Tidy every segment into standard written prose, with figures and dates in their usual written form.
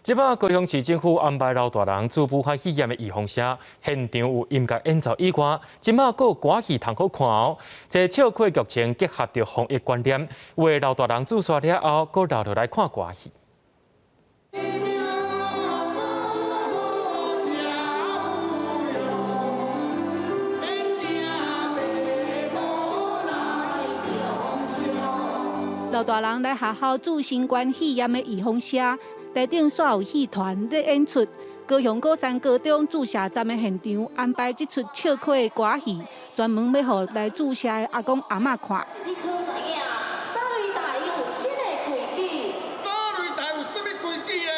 這擺高雄市政府安排老大人注武漢肺炎的預防射，現場有音樂演奏以外，這擺閣有歌戲通好看哦。這笑詼劇情結合著防疫觀念，有的老大人注射了後，閣留落來看歌戲。老大人來學校注新冠肺炎的預防射，台頂煞有戲團咧演出。高雄鼓山高中注射站的現場安排這齣笑詼的歌戲，專門欲予來注射的阿公阿嬤看。你可知影？佗位台有啥物規矩？佗位台有啥物規矩呢？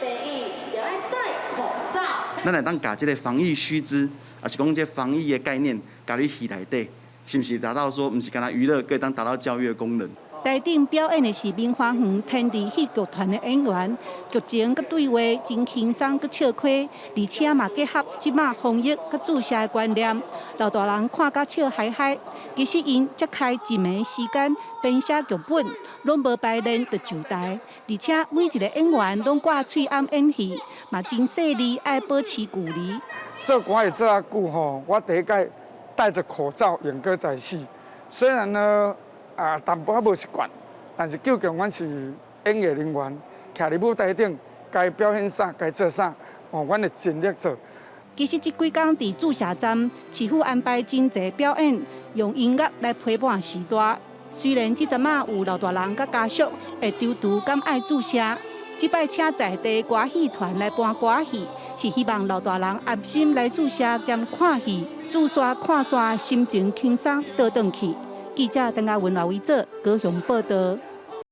第一，著愛戴口罩。咱會當共這个防疫須知，抑是講這防疫的概念，加入戲內底，是毋是達到說，毋是干焦娛樂，閣會當達到教育的功能？台頂表演的是明華園天地戲劇團的演員，劇情佮對話真輕鬆閣笑詼，而且嘛結合這擺防疫佮注射的觀念，老大人看甲笑嗨嗨。其實𪜶才開一暝時間編寫劇本，攏無排練就上台，而且每一個演員攏掛喙罨演戲，嘛真細膩，愛保持距離。做歌戲做遮久吼，我第一擺戴著口罩演歌仔戲，雖然呢，啊，淡薄仔無習慣，但是究竟阮是演藝人員，徛佇舞台頂，該表現啥，該做啥，哦，阮會盡力做。其實這幾工佇注射站，市府安排真濟表演，用音樂來陪伴序大。雖然這陣仔有老大人佮家屬會躊躇敢愛注射，這擺請在地歌戲團來搬歌戲，是希望老大人安心來注射兼看戲，注煞看煞，心情輕鬆，倒轉去。記者鄧亞文、劉維哲高雄報導。